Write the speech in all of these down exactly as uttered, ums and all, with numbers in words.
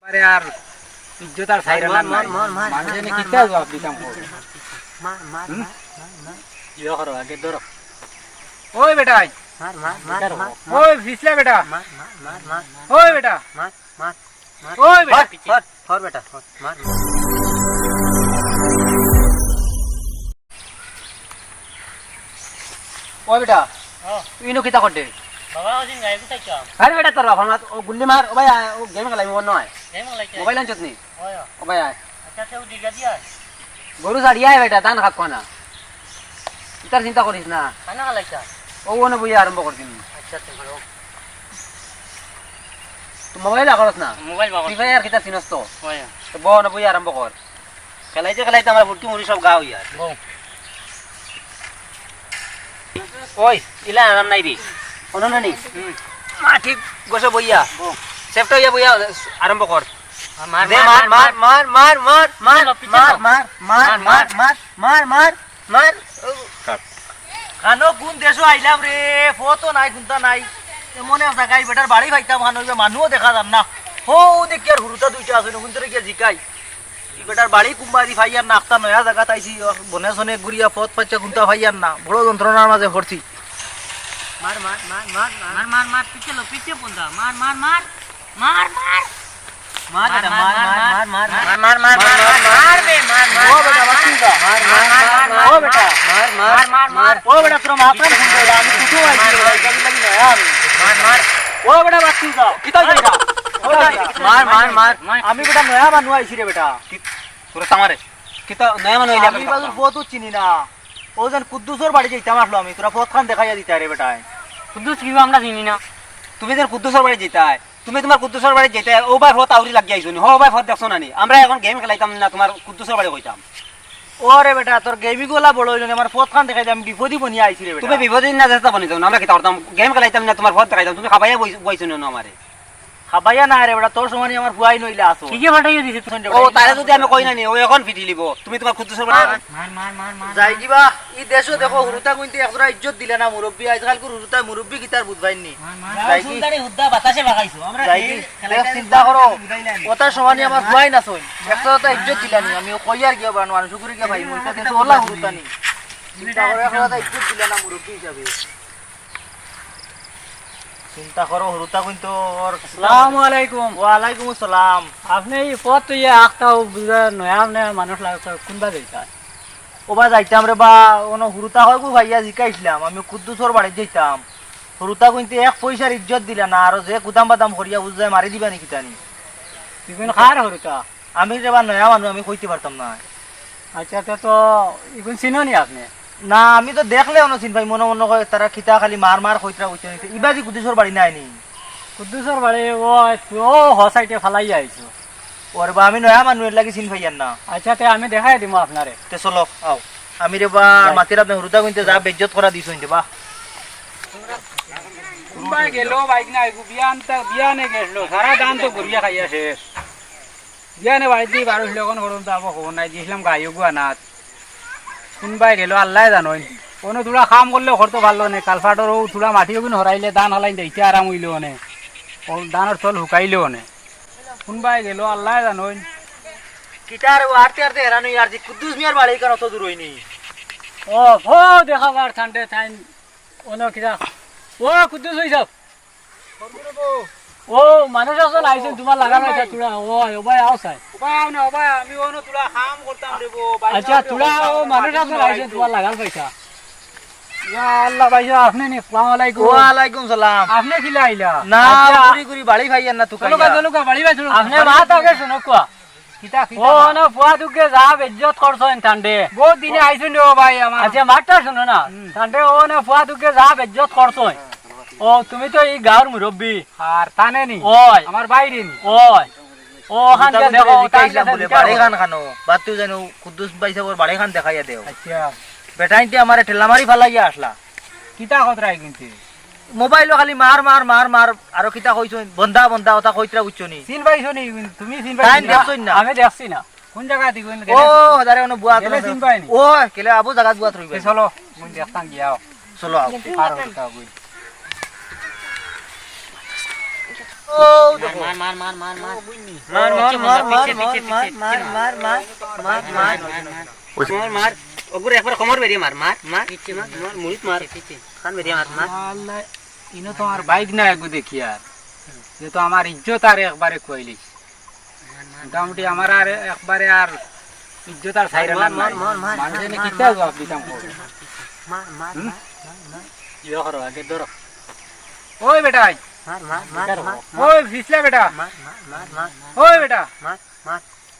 আরে আর ইজ্জত আর ছাইরা মার, না মার, নাই। মার, মার, মানষে মার, নি মার, কিতা মার, জবাব দিতাম কও? মার, মার, হুম? মার, মার, মার। ইয়ে করো, আগে ধরো। ওই বেটা, মার, মার, মার, মার, মার। ওই ফিছলা বেটা। মার, মার, মার, মার। ওই বেটা। মার, মার, মার। ওই বেটা। ধর, ধর, ধর বেটা, ধর, মার, মার। ও বেটা, হ্যাঁ। তুই ইনো কিতা করতে? বাবা, ওদিন গাড়ি কোথায় চাম? আরে বেটা, তোর বাবা, ও গুল্লি মার, ও ভাই, আয়, ও গেম খেলাইবো, অন্য আয়। গেম খেলাইতে? মোবাইল আনছত নি? ওই, ওই। ও ভাই, আয়। আচ্ছা, আচ্ছা, ও দিঘা দিয়া আয়। গরু ছাড়িয়া আয় বেটা, ধান খাক না। ইতার চিন্তা করিস না। খানা খালাইতা? ও, ওনে বইয়া আরম্ভ করি দিমু। আচ্ছা, আচ্ছা, ভালো। তুই মোবাইল বার করস না? মোবাইল বার করস। ফ্রি ফায়ার কিতা চিনস তো? ওই। তো বও না, বইয়া আরম্ভ কর। খেলাইতে খেলাইতে আমার ফুটকি মুড়ি সব গা হইয়া। বউ। ওই, ইলা আরাম নাই রে। অনো না নি? হুম। মা ঠিক বসে বইয়া। বউ। সেফটা হইয়া বইয়া আরম্ভ কর। মার, দে, মার, মার, মার, মার, মার, মার, মার, মার, মার, মার, মার, মার, মার, মার, মার, মার, মার, মার। কাট। খানো কোন দেশো আইলাম রে, ফতো নাই, কুন্তা নাই। এমন এক জাগায় বেটার বাড়ি পাইতাম, খানো ইবা মানুও দেখা যার না। হো, দেখি আর হুরুতা দুইটা আছে, নগুন তোরে গিয়া জিকাই। ই বেটার বাড়ি কুম্বাদি পাইয়ার না, আখতা নয়া জাগাত আইছি, বনে সনে ঘুরিয়া ফত পাইয়া কুন্তা পাইয়ার না, বড় যন্ত্রণার মাঝে পড়ছি। মার, মার, মার, মার, মার। মার, মার, মার, পিছে লো, পিছে বন্ধা, মার, মার, মার। মার, মার। মার বেটা, মার, মার, মার, মার, মার। মার, মার, মার, মার, মার, মার। মার বে, মার, মার, ও বেটা, মার, বাঁচি যা। মার, মার, মার, মার, মার। মার, মার, মার। ও বেটা, তোর মাথার ফোন দে, আমি কুটু আইছি, লাগি লাগি নয়া আমি। মার, মার। ও বেটা, বাঁচি যা। কিতা হইছে এটা? ও বেটা, মার, মার, মার। আমি বেটা নয়া মানু আইছি রে বেটা। কি? তোরা তো আমারে। কিতা নয়া মানু আইলে আমি এখন বাবু কথা? ফত চিনি না। ও যেন কুদ্দুসর বাড়ি যাইতাম আসলো আমি, তোরা ফত খান দেখাইয়া দিতা রে বেটায়। কুদ্দুস কিবা আমরা চিনি না। তুমি যেন কুদ্দুসর বাড়ি যাইতায়, তুমি তোমার কুদ্দুসর বাড়ি যাইতায়, ও ভাই ফত আউরি লাগিয়া আইছো নি, হো ভাই ফত দেখছো না নি? আমরা এখন গেম খেলাইতাম না, তোমার কুদ্দুসর বাড়ি কইতাম। ওরে বেটা, তোর গেমি গোলা বড় হইল না, আমার ফত খান দেখাই দে, আমি বিপদই বনিয়া আইছি রে বেটা। তুমি বিপদই না যেতা বনি যাও না, আমরা কিতা করতাম? গেম খেলাইতাম না, তোমার ফত দেখাইতাম, তুমি খাবাইয়া বই-, বইছো না আমারে। খাবাইয়া না রে বেটা, তোর সমানি আমার ফুয়াই নইলে আসো। ঠিকই ফাটাইয়া দিছে তুই। ও, তারে যদি আমি কই না নি, ও এখন ফিটি লিব। তুমি তোমার কুদ্দুসর বাড়ি মার, মার, মার, মার, যাই মার। কিবা, ই দেশো দেখো, হুরুতা কইন্তে একজোড়া ইজ্জত দিলে না মুরব্বি, আজকালকুর হুরুতায় মুরব্বি কিতার বুঝ পাইন নি। মার, মার। যাই কি? সুলতানি হুদ্দা বাতাসে বাগাইছো। আমরা যাই কি? এই খেলাইতে চিন্তা করো, বুঝাইলাম। ওটার সমানি আমার ফুয়াই না সইন। একশো টা ইজ্জত দিলা নি, আমি কই আর গিয়া বান মানুষ করে গিয়া ভাই, মুইতা দেশো ওলা হুরুতা নি। চিন্তা করো, একশো টা ইজ্জত দিলা না মুরব্বি হিসাবে। চিন্তা করো, হুরুতা কইন্তে ওর আসসালামু আলাইকুম। ওয়ালাইকুম আসসালাম। আপনে ই ফত তো ইয়া আখতাও বুঝা নয়া নয়া মানুষ লাগছে, কুনবা যাইতা? ওবা যাইতাম রে বা, অনো হুরুতা কয়গু ভাইয়া জিকাইছিলাম, আমি কুদ্দুসর বাড়ি যাইতাম। হুরুতা কইন্তে এক পয়সার ইজ্জত দিলা না, আর যে কুদাম বাদাম করিয়া বুঝায় মারি দিবা নি কিতা নি? তুই কোন খার হুরুতা? আমি রে বা নয়া মানু, আমি কইতে পারতাম না। আচ্ছা, তে তো ইগুন চিনো নি আপনে? না, আমি তো দেখলে অনো চিন পাই, মনে মনে কয় তারা কিতা খালি মার মার কইতরা কইতে নিতে। ইবাদি কুদ্দুসর বাড়ি নাই নি? কুদ্দুসর বাড়ি ও, ও হ সাইডে ফালাইয়া আইছো। ওরে বা, আমি নয়া মানু, এর লাগি চিন পাইয়ার না। আচ্ছা, তে আমি দেখাই দিমু আপনারে। তে চলো, আও। আমি রে বা, যাই। মাতির আপনে হুরুতা কইন্তে যা বেইজ্জত করা দিছো ইন্তে বা। কুনবায় গেল বাইক নাই, বিয়ান তা, বিয়ানে গেল, সারা দান তো ঘুরিয়া খাইয়া শেষ। বিয়ানে বাড়িত দি বারো ছিল, অখন পর্যন্ত আবার খবর নাই। গেছিলাম গাই ওগু আনাত। কুনবায় গেল, আল্লায় জানইন। অনো থুড়া কাম করলে করতো পারলো নে, কালফাটর ও থুড়া মাটি ওগুন হরাইলে ধান হালাইন দেইতে আরাম অইলো অনে। ও ধানর তল হুকাইলো অনে। কুনবায় গেল, আল্লায় জানইন। কিতার ও আরতে আরতে হেরান অই আর জি কুদ্দুস মিয়ার বাড়ি কেন অত দূর অইনি? ও, ও দেখা যার ঠান্ডে ঠাইন। অনো কিতা? ও, কুদ্দুস অই যাও। ও, মানুষ আছইন আইছইন, তুমার লাগাল পাইতা থুড়া। ও, ও ভাই, আও চাই। ও ভাই, আও না, ও ভাই, আমি অনো থুড়া কাম করতাম রে বো। আচ্ছা, থুড়া, ও, মানুষ আছইন আইছইন, তুমার লাগাল পাইতা। ইয়া আল্লাহ, ভাই, আপনে নি? আসসালামু আলাইকুম। ওয়ালাইকুম সালাম। আপনে কিলা আইলা? না, আচ্ছা। ঘুরি ঘুরি বাড়ি পাইয়ার না তুকাইয়া। চলো গা, চলো গা, বাড়ি ভাই, চলো। আপনে মাত আগে হুনো কুয়া। কিতা, কিতা ও, মা? অনো ফুয়া দুগে যা বেইজ্জত করছইন ঠান্ডে। বহুত দিনে আইছইন রে ও ভাই আমার। আচ্ছা, মাতটা হুনো না। হুম। ঠান্ডে অনো ফুয়া দুগে যা বেইজ্জত করছইন। ও, তুমি তো ই গাঁওর মুরব্বি। আর তানে নি? ওই। আমার বাইরে নি? ওই। ও, অখান হুরুতা দেখো, কইন্তে জিকাইছিলাম বুলে, বাড়ি খান খানো। বাদ তুই জানো, কুদ্দুস ভাই সাবর বাড়ি খান দেখাইয়া দেও। আচ্ছা। বেটাইন্তে আমারে ঠেলা মারি ফালাইয়া আসলা। কিতা খতরাই কিনতে? মোবাইলো খালি মার, মার, মার, মার, আরো কিতা কইছইন, বন্দা, বন্দা, ওটা কইতরা বুঝছো নি? চিন পাইছো নি? তুমি চিন পাইছো তাইন নি? দেখছইন না? আমি দেখছি না। কোন জাগা দি কইন ও, গেলে? দাঁড়া, অনো বুয়া গেলে তোলা চিন পাইনি। ও, গেলে আবু জাগাত বুয়া রইবে। এ চলো, মুই দেখতাম গিয়া। চলো, আও। পার হইতা কই। ও, দেখো। মার, মার, মার, মার, মার। ও, বুঝনি। মার, মার, পিছে, মার, পিছে, মার, পিছে, মার, পিছে, মার, মার, মার, মার, মার, মার, মার। মার, মার। ওগুরে একবার কোমর বেরিয়ে মার, মার, মার, পিছে মার, মার, মুড়িত মার। পিছে, পিছে। কান বেরিয়ে মার, মার। আল্লাহ, ইনো তো আমার বাইক না এগু দেখি আর। যে তো আমার ইজ্জত আর একবারে কইলিস। মোটামুটি আমার আর একবারে আর ইজ্জত আর ছাইরা মার, না মার, নাই। মার, মার, মানুষে মার, নি মার, কিতা মার, জবাব দিতাম কও? মার, মার, হুম? মার, মার, মার। ইয়ে করো, আগে ধরো। ওই বেটাই। মার, মার, মার, ধরো। মার, মার। ওই ফিসলা বেটা। মার, মার, মার, মার। ওই বেটা। মার, মার,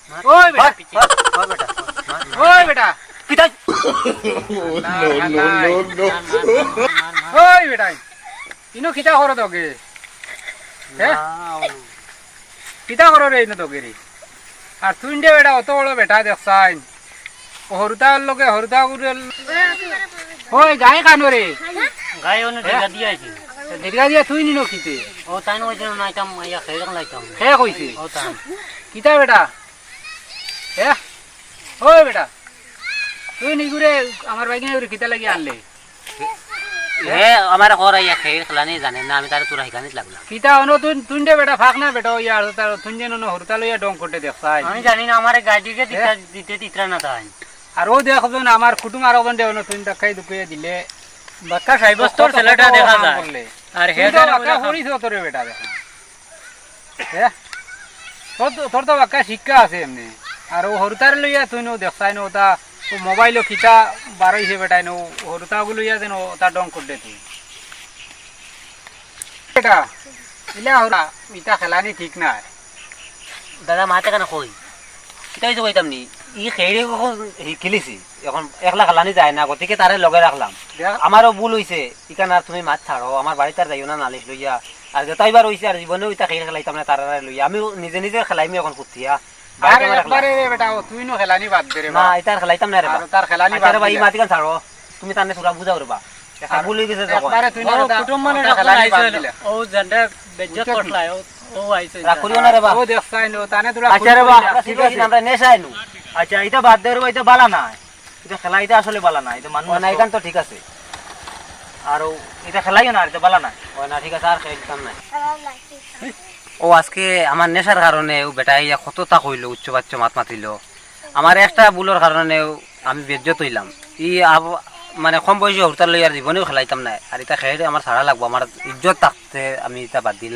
মার। ওই বেটা। মার, মার, মার বেটা। মার, মার। ওই বেটা। কিতা? No, no, no, no। ওই বেটাই। ইনো কিতা করো তোকে? হে? না, ও কিতা করো রে ইনো তোকে রে? আর তুই দে বেটা, অত বড় বেটা দেখছাইন। ও হরুতার লগে, হরুতা গুরে। ওই গায়ে কানো রে? গায়ে অনো হে? ঢিলা দিয়া আইছে। ঢিলা দিয়া তুই নিনো কিতে? ও তাই না, ওই জন্য নাইতাম, ইয়া খেয়ে যখন লাইতাম। কে কইছে? ও তাই। কিতা বেটা? হে? ওই বেটা, তুই নিগুরে আমার বাইক নিগুরে কিতা লাগি আনলে? হে, আমারে কর আইয়া খেয়ে খেলানি জানে না, আমি তারে তোরা হিকানিত লাগলাম। কিতা অনো তুই, তুই দে বেটা, ফাঁক না বেটা, ওই আর তার তুই যেন অনো হরুতা লইয়া ডং করতে দেখছাই। আমি জানি না, আমারে গাড়ি দিতে, হে? দিতে দিতরা না তাই। আর ও দেখজন আমার কুটুম আর ওজন দে অনো তুই ধাক্কাই দুকাইয়া দিলে। বাক্কা সাব্যস্তর ছেলেটা দেখা যায়। আর হে তুই তো জানে বাক্কা ওরা করিস অত রে বেটা দেখা। হে? তোর তো, তোর তো বাক্কা শিক্ষা আছে এমনি। আর ও হরুতারে লইয়া তুই নো দেখছাই নো ওটা, ও মোবাইলও কিতা বারইছে বেটাই নো, হরুতা ওগুলো লইয়া যেন ওটা ডং করতে তুই। এটা, ইলা হরুতা, ইটা খেলানি ঠিক না। দাদা, মাতে কেন কই? কিতা হইছে কইতাম নি? ই খেয়ে কখন হি-, খেলিছি। এখন একলা খেলানি যায় না, গতিকে তারে লগে রাখলাম। দেখ। আমারও ভুল হইছে, ইখান আর তুমি মাত ছাড়ো, আমার বাড়িত আর যাইও না নালিশ লইয়া। আর যেটা এবার হইছে, আর জীবনেও ইটা খেয়ে খেলাইতাম না তারারে লইয়া। আমি নিজে নিজে খেলাইমি এখন ফুটিয়া। আর বাড়িত আমার একলা। একবারে রে বেটা, ও তুই নো খেলানি বাদ দে রে না, বা। ইটা আর খেলাইতাম না রে বা। আর তার খেলানি আচ্ছা বাদ রে বা, ই দিলে। মাত ইখান ছাড়ো। তুমি তানে সুরা বুঝাও রে বা। একটা আর ভুল হয়ে গেছে যখন। একবারে তুই না ও, ওটা, কুটুম মানে ওটা যখন খেলানি আইছে, বাদ দিলে। ও জানটা বেজ্জত বুঝছো কি? করলাই, ও, ও আইছে রাগ করিও না রে বা। ও দেখছাই নো, তানে তোরা আচ্ছা রে বা, কুটুম আমরা ঠিক আছে, ঠিক আছে। আমরা নেশা আইনু। আচ্ছা, এটা বাদ দে রে বা, এটা বালা না। এটা খেলা, এটা আসলে বালা না, এটা মানুষ ও না, নষ্ট। এখান তো ঠিক আছে। আর ও, এটা খেলাইও না, এটা বালা না। ও না, ঠিক আছে, আর খেলতাম না। ও আজকে আমার নেশার কারণে ও বেটায় ইয়া কততা কইলো, উচ্চ বাচ্চ মাত মাতিলো। আমার একটা ভুলর কারণে আমি বেজ্জত হইলাম। ই আব-, মানে কম বয়সী হরতাল লইয়া আর জীবনেও খেলাইতাম না। আর এটা খেয়ে আমার ছাড়া লাগবো, আমার ইজ্জত থাকতে আমি এটা বাদ দিলাই।